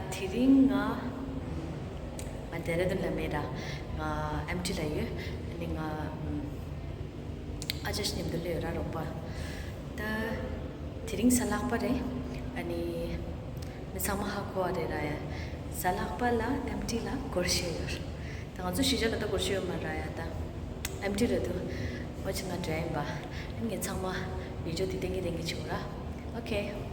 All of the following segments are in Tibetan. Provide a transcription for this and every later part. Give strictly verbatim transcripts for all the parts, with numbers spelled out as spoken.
དེ་རིང་ང་ང་ལྡེ་ར་ལྡུན་ལ་མེད་ར། ང་ཨེམ་ཊི་ལ་ཡོད། ཨ་ནི་ང་ཨ་ཅག་མཉམ་དུ་སླེབས་ཡོད་ར། རོགས་པ། ད་དེ་རིང་གཟའ་ལྷག་པ་རེད། ཨ་ནི་མི་ཚང་མ་ཧ་གོ་བ་རེད་ར་ཡ། གཟའ་ལྷག་པ་ལ་ཨེམ་ཊི་ལ་སྒོར་གཞས་ཡོད་ར། ད་ང་ཚོ་གཞིས་ཆགས་ལ་ད་སྒོར་གཞས་ཡོད་མ་ར་ཡ། ད་ཨེམ་ཊི་རེད་འདུག་འོ་ཅི་ང་འདྲ་ཡིན་པ། ཨ་ནི་ངས་ཚང་མ་བི་ཌི་ཡོ་དེ་བསྟན་གྱི་བསྟན་གྱི་བྱེད་དགོས་ར། ཨོ་ཁེ།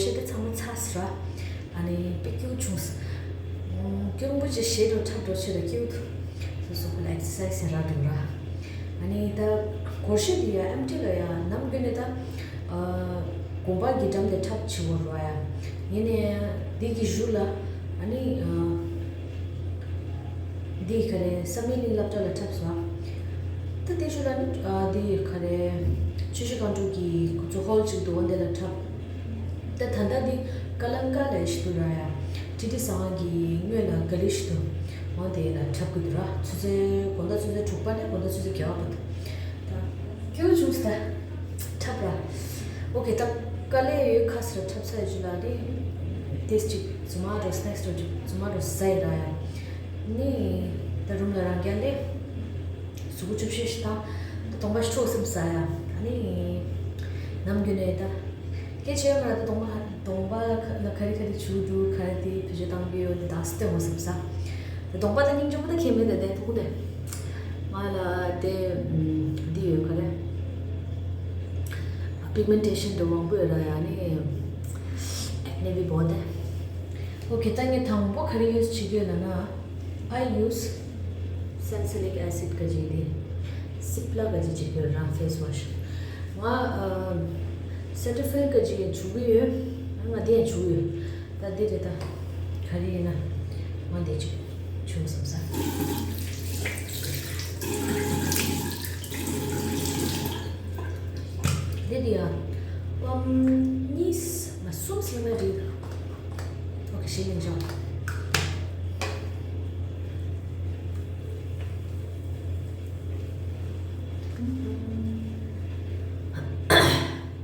ཤེས་དེ་ཚང་མ་ཚར་སོང་ར། ཨ་ནི་དཔེ་སྐྱིད་པོ་བྱུང་སོང་། སྐྱིད་པོ་ཅིག་བྱེད་འགྲོ་འཁྲབ་འགྲོ་བྱེད་ལ་སྐྱིད་པོ་འདུག་སོ་སོ་ཁོ་ལ་ཨེག་སར་སའི་སི་རག་འདུག་ར། ཨ་ནི་ད་སྒོར་གཞས་འདི་ཡ་ཨེམ་ཊི་ལ་ཡ་ནམ་རྒྱུན་ནས་ད་དགོན་པ་གི་འགྲམ་དེ་འཁྲབ་བྱེད་དགོས་ར་ཡ། ཡིན་ནའི་འདི་གི་གཞུག་ལ་ཨ་ནི་འདི་ག་རེ་བསམ་ཡས་གླིང་སློབ་གྲྭ་ལ་འཁྲབ་སོང་། ད་དེ་ཤུལ་ལ་ནི་ཨ་འདི་ག་རེ་ཆུ་བཞི་སྒང་དྲུག་གི་ཁོ་ཚོ་ཧོལ་ཅིག་འདུག་འོ་འདི་ལ་འཁྲབ། ད་ད་ལྟ་འདི་ཀ་ལང་ཀ་ལ་ཞིག་འདུག་ར་ཡ། ཊི་ཊི་སངས་དབང་གི་སྔོན་ལ་ག་ལི་ཞིག་འདུག་འོ་དེ་ལ་འཁྲབ་གི་འདུག་ར། ཆུ་ཚོད་དགོང་དག་ཆུ་ཚོད་དྲུག་པ་ནས་དགོང་དག་ཆུ་ཚོད་བརྒྱད་པ་བར་དུ། ད་སྐྱིད་པོ་བྱུང་སོང་ད། འཁྲབ་ར། ཨོ་ཁེ། ད་དཀའ་ལས་ཡོད་ཁ་སར་འཁྲབ་ཚར་རྗེས་ལ་ནི་དེ་ཅིག་རྫུན་མ་འགྲོ་སི་ནེག་སི་འགྲོ་ཅིག་རྫུན་མ་འགྲོ་ཟ་ཡི་ར་ཡ། ནི་ད་རུམ་ལ་རང་རྐྱ་ལས་གཟུགས་པོ་བཅུ་བཤད་ཤི་ད། ད་གདོང་པ་ཤི་འཕྲོག་སེམས་ཟ་ཡ། ཨ་ནི་ནམ་རྒྱུན་ནས་ད་སྐད་ཆ་ཡོད་མ་ར། ད་གདོང་པ་གདོང་པ་ལ་ག་རེ་ག་རེ་བྱུག་འདུག་ག་རེ་དེ་བེད་སྤྱོད་བཏང་གི་ཡོད་འདི་ད་སྟེ་འོ་སེམས་ཟ། ད་གདོང་པ་ད་སྙིང་རྗེ་པོ་ད་ཁྱད་མེད་དེ་དེ་ཐུག་དེ། ང་ལ་དེ་འདི་ཡོད་ག་རེ། པིག་མེན་ཊེ་ཤན་དུ་མང་པོ་ཡོད་ར་ཡ་ནི་ཨེག་ནེ་བི་བོ་དེ། ཨོ་ཁེ། ད་ངས་དང་པོ་ག་རེ་ཡུ་སི་བྱེད་ཀྱི་ཡོད་ལབ་ན། I use salicylic acid ག་ཅིག་དེ། སི་པི་ལ་ག་ཅིག་བྱེད་ཀྱི་ཡོད་ར་ཕེ་སི་ཝ་ཤི། ང་སེ་ཊ་ཕིལ་ག་ཅིག་བྱུག་གི་ཡོད། ང་དེ་ཡང་བྱུག་ཡོད། ད་འདི་རེད་ད། ག་རེ་ཡིན་ན། ང་འདི་ཅིག་བྱུག་བསམ་ས། འདི་འདི་ཡ། པམ་གཉིས་མ་གསུམ་ཟིན་ན་འགྲིག་ཨོ་ཁེ། ཞིག་ཡིན་ཆོག་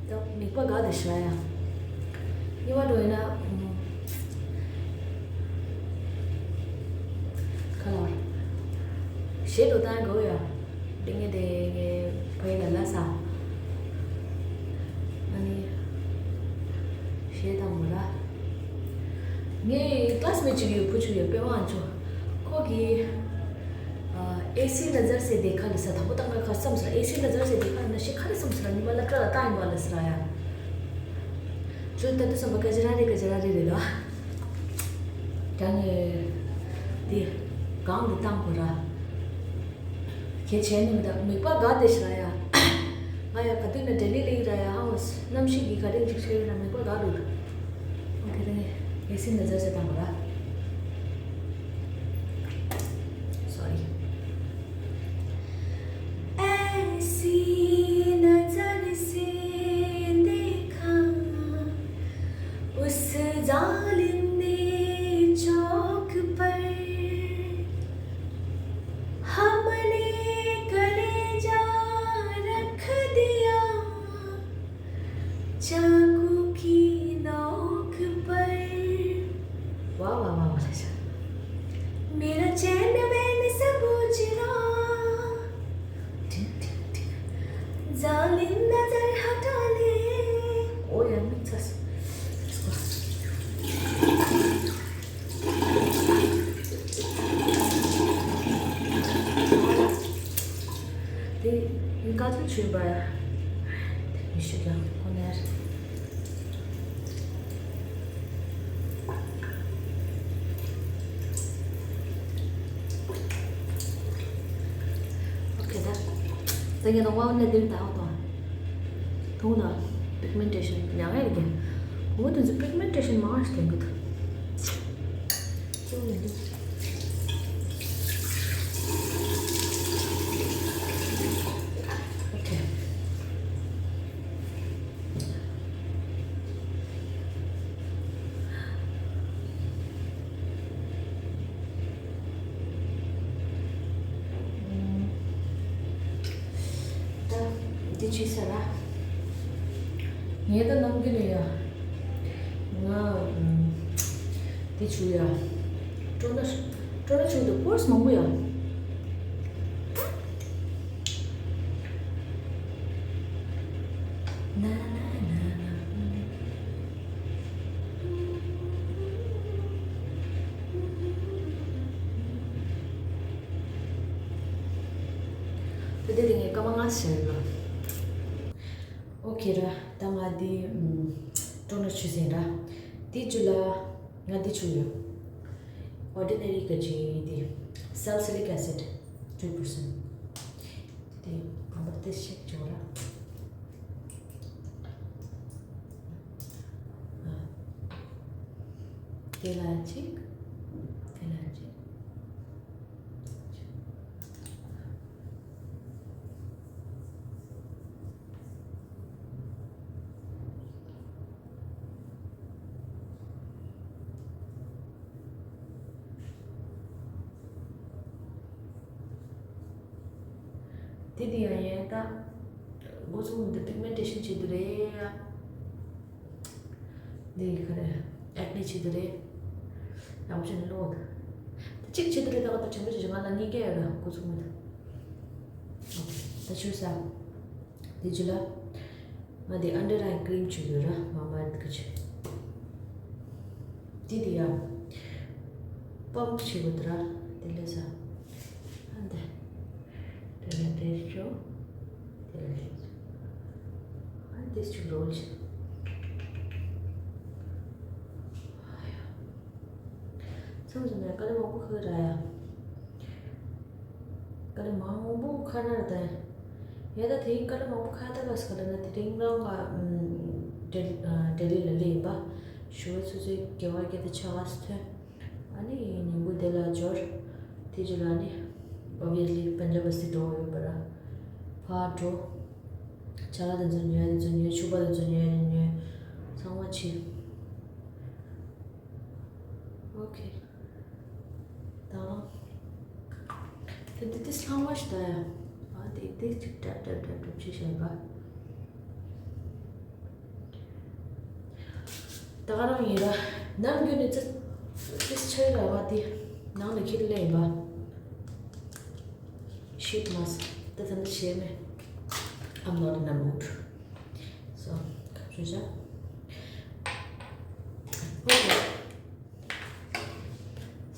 ད་མིག་པ་དགའ་དེ་ཤ་ཡ། གཉིས་པ་འགྲོ་ཡིན་ན། ཁ་ལ་ཞེ་འགྲོ་བཏང་དགོས་ཡ། འདི་ངས་དེ་ངས་བོད་ལ་ལ་ས། ཨ་ནི་ཞེ་དང་མོ་ར། ངའི་ཀ་ལ་སི་མེ་ཊི་ཅིག་ཡོད། བུ་ཆུང་ཡོད། པེ་ཝང་ཆུ། ཁོ་གིས། ཨེ་སི་ནཛར་ཟེར་དེ་ཁ་ལ་ས། དང་པོ་ད་ང་ཁ་བསམ་སོང་། ཨེ་སི་ནཛར་ཟེར་དེ་ཁ་ལ་ན་ཤི་ཁ་རེ་བསམ་སོང་། ཉི་མ་སློབ་གྲྭ་ལ་བཏང་ཡིན་པ་ལ་ཟེར་ཡ། ཁྱོད་ད་དུ་བསམ་པ་སྐད་ཆ་ར་རེ་སྐད་ཆ་ར་རེ་རེད་ལ། ད་ངས་དེ་གང་དུ་བཏང་དགོས་ར། ཁྱེད་བྱས་ནས་མི་ད་མིག་པ་དགའ་དེ་ཤི་ར་ཡ། ང་ཡ་ག་དུས་ན་ལྡི་ལི་ལ་ཡིན་ར་ཡ། ཧང་བས་གནམ་གཤིས་ཀྱི་ག་རེ་འཇིགས་བྱས་ཡོད་ན་མིག་པ་དགའ་འདུག་ཨོ་ཁེ། ད་ངས་ཨེ་སི་ནཛར་ཟེར་བཏང་དགོས་ར། Sorry. ऐसी नजर से देखा, उस जालिम ने चौक पर हमने कलेजा रख दिया चाकू की नोक पर। वाह, वाह, वाह, वाह, अच्छा। मेरा चैन वैन सब उजड़ा। ठीक, ठीक, ठीक। जालिम नजर हटा ले। ओ यार, मैं सस-, इसको। དེ་ཡིན་ཀ་ཚོད་བྱོས་པ་ཡ། དེ་མི་ཤེས་ཀྱང་ཁོ་ནར། ཨོ་ཁེ་ད། ད་ངས་ནོ་ཝ་ནས་འདིར་ད་ཨོ་ཏོ། ཐུང་ན་པིག་མེན་ཊེ་ཤན་ཉག་ཡ་རེད་ཀྱི། བུ་མོ་དེ་ཚོ་པིག་མེན་ཊེ་ཤན་མང་ཞིག་ལྡན་གི་འདུག་ཅུང་ཡིན་འདུག་ཨོ་ཁེ། ད་འདི་བྱས་ཚར་ར། ངས་ད་ནམ་རྒྱུན་ནས་ཡ། ང་འདི་བྱུག་ཡ། ཊོ་ནར། ཊོ་ནར་བྱུག་འདུག་པོར་སི་མང་པོ་ཡ། ན་ན་ན་ན། ད་དེ་དེ་ངས་སྐར་མ་ལྔ་བྱས་ལ། ཨོ་ཁེ་ར། ད་ང་འདི་ཨམ། ཊོ་ནར་བྱུགས་ཟིན་ར། དེ་རྗེས་ལ་ང་འདི་བྱུགས་ཡོད། Ordinary གི་ཅིག་དེ་salicylic acid two percent དེ་བམ་པ་དེ་ཞིག་བྱུགས་ར། དེ་ལ་གཅིག་དེ་ལ་གཅིག་དེ་དེ་ཡང་ཡང་ད་འགོ་ཚུགས་འདི་pigmentation བྱེད་དུ་རེད་ཡ། འདི་ག་རེ་acne བྱེད་དུ་རེད། ཡག་པོ་བྱས་ནས་ལོག་དེ་གཅིག་བྱེད་དུ་རེད། ད་ག་ད་ཆེན་པོ་བྱེད་ང་ལ་གཉིས་ཀ་ཡོད་ར་འགོ་ཚུགས་མི་འདུག་ད་ཆུ་ས། དེ་རྗེས་ལ་ང་དེ་under eye cream བྱུགས་ཡོད་ར། མ་མ་དེ་ག་ཆུ། དེ་དེ་ཡ། pump བྱེད་དགོས་དེ་ར། དེ་ལས་ས། ཨ་འདི། དེ་ནས་དེ་ཆུ། དེ་ལས་ས། ཨ་འདི་ཆུ་རོལ་ཆུ། མཚམས་མཚམས་ནས་དཀའ་ལས་མང་པོ་ཁག་ར་ཡ། དཀའ་ལས་མང་པོ་ཁག་ན་ར་ད། ཡ་ད་དེ་རིང་དཀའ་ལས་མང་པོ་ཁག་ད་ག་ས་ག་ལ་ན་དེ་རིང་རང་ག་ཨམ་ལྡི་ཨ་ལྡི་ལི་ལ་སླེབས་ཡིན་པ། ཞོགས་པ་ཆུ་ཚོད་བརྒྱད་པ་བརྒྱད་དང་ཕྱེད་ཀ་ཙམ་ཐོན། ཨ་ནི་ཉིན་གུང་དེ་ལ་འབྱོར། དེ་རྗེས་ལ་ནི་obviously Punjab bus དེ་འགྲོ་ཡོད་པ་ར། ཕར་འགྲོ། ཅ་ལག་དེ་ཚོ་ཉོས་དེ་ཚོ་ཉོས། ཕྱུ་པ་དེ་ཚོ་ཉོས་དེ་ཉོས། ཚང་མ་བྱས། ཨོ་ཁེ། ད་དེ་འདི་དེ་ཚང་མ་ཞིག་ད་ཡ། ཨ་དེ་དེ་ཅིག་ཏྲབ་ཏྲབ་ཏྲབ་ཏྲབ་བྱས་བཞག་པ། ད་ག་རང་ཡིན་ར། ནམ་རྒྱུན་ནས་ཙི་ཙི་ཆེ་ར་བ་དེ་ནང་ལ་ཁྱེར་ལེ་ཡིན་པ། Sheet mask ད་ད་ནི་བྱས་མེད། I'm not in a mood. So ཁ་ཆུ་བྱ།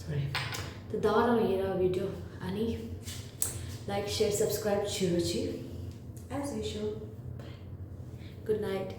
Sorry. ད་ད་ག་རང་ཡིན་ར་video ཨ་ནི་like, share, subscribe བྱེད་རོགས་གྱིས། As usual. Good night.